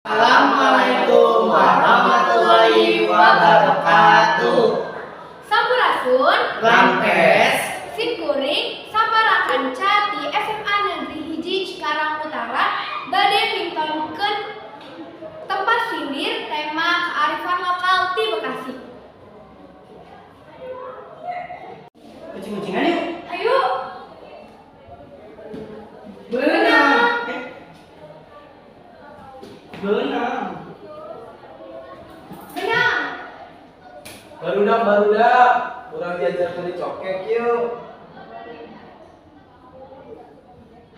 Assalamualaikum warahmatullahi wabarakatuh. Sampurasun, Rampes. Simkuring, sapara kanca ti SMA Negeri 1 Cikarang Utara bade mintonkeun tempat sindir tema kearifan lokal ti Bekasi. Kucing-kucingan yuk. Ayo, Beunang. Beunang. Menang. Barudak barudak, urang diajar meuli cokek yuk.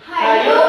Hayu.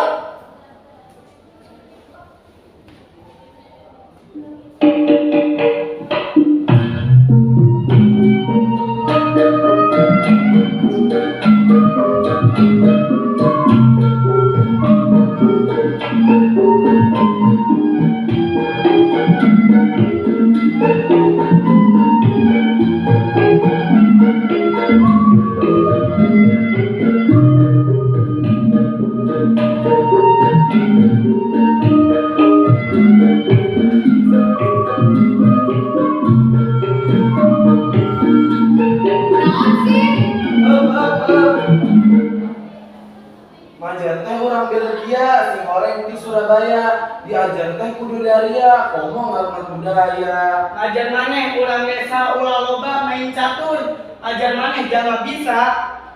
Naon sih? Heup heup heup. Majar teh urang Belgia, sing horeng di Surabaya, diajar teh kudu daria, komo ngarumat budaya. Ajar maneh urang desa ulah loba main catur. Ajar maneh jangan bisa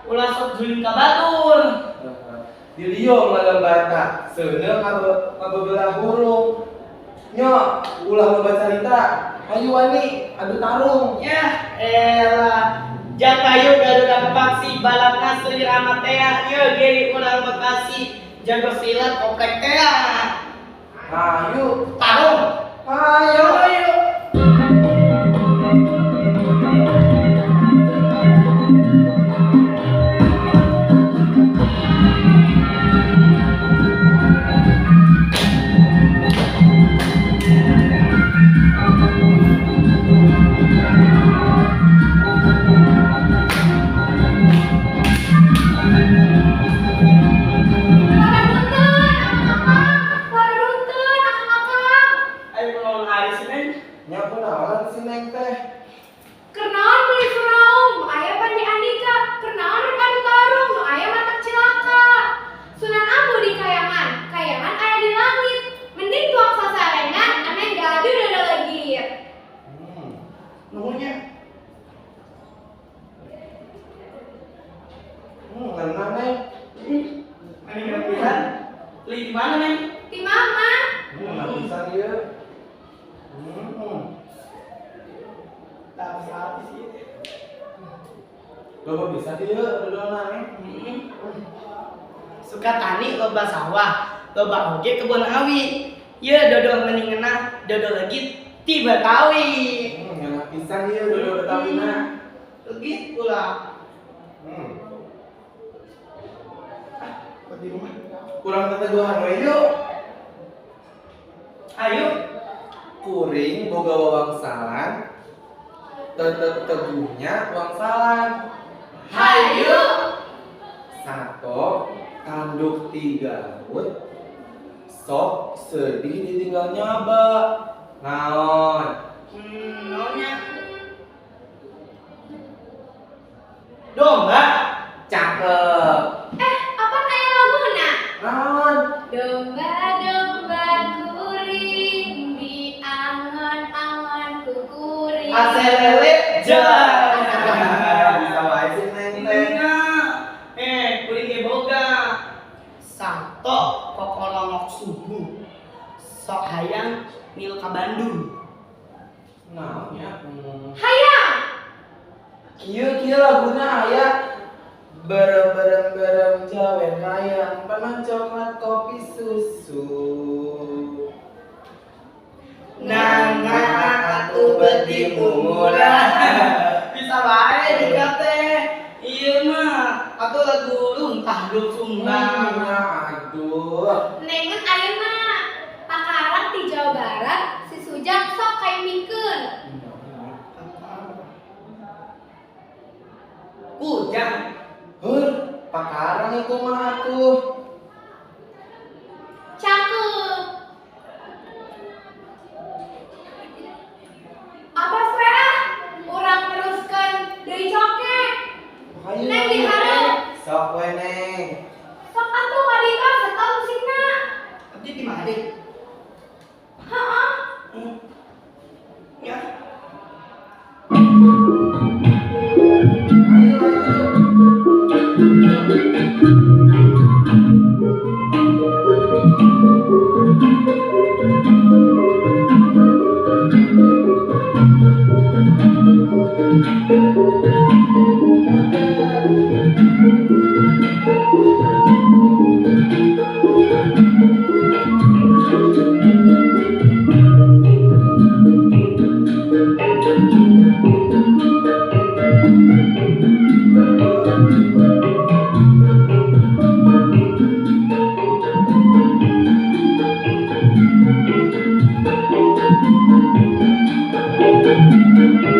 ulah sok julin ka batur. Diliung lalembata, seuneu ngabebelah hurung. Nyo, ulah loba carita, hayu wani adu tarung. Yah, elah. Jatayu Garuda Paksi balapna Sri Ramatea ieu geri urang Bekasi jago silat komplek tea. Hayu, Tarung. hayu. Ayo. Parapunten, akang-akang. Parapunten, akang-akang. Ayo kunaon ari si Neng? Nya kunaon si Neng teh? Kernaon meuli suraung, nu aya Pandi Andika. Kernaon rek adu tarung, nu aya matak cilaka. Sunan Ambu di kayangan, kayangan aya di langit. Mending tuang sasarengan, ameh gaduh dada legit. Nuhun nya. Ngeunah Neng. Mani gratisan. Beli di mana, Neng? Ti mama. Ngeunah pisan ieu. Tak saat sih. Loba bisa ieu dodolna Neng. Suka tani loba sawah, loba oge kebun awi. Ye dodol meni ngeunah, dodol legit ti Betawi. Ngeunah pisan ieu dodol Betawina. Legit pula. Ah, buat di rumah. Kurang teteguhan we yuk. Ayo. Kuring boga wawangsalan, tetep teguhnya wangsalan. Hayu. Sato tanduk tiga laut, sok sedih ditinggal nyaba. Naon? Naonnya? Domba. Cakep. Eh, apa aya laguna? Naon? Domba-domba kuring di angon-angon kukuring. Aselele jan. Bisa wae sih Neng teh. Nah, kuring ge boga. Sato kokolongok subuh. Sok hayang mil ka Bandung. Naon ya? Hayang. Kieu kieu laguna aya berem berem berem jawer mayang panon coklat kopi susu. Nah, nah, atuh beuti murah. Bisa wae juga teh. Iya mah, atuh lagu luntah dul sumbang. Aduh. Nengen ayeuna pakarang ti Jawa Barat si Sujang sok kaimingkeun. Kujang. Hur, pakarang itu mah atuh. Cakep. Di di mana? Heeh. Ya. Ayo, ayo.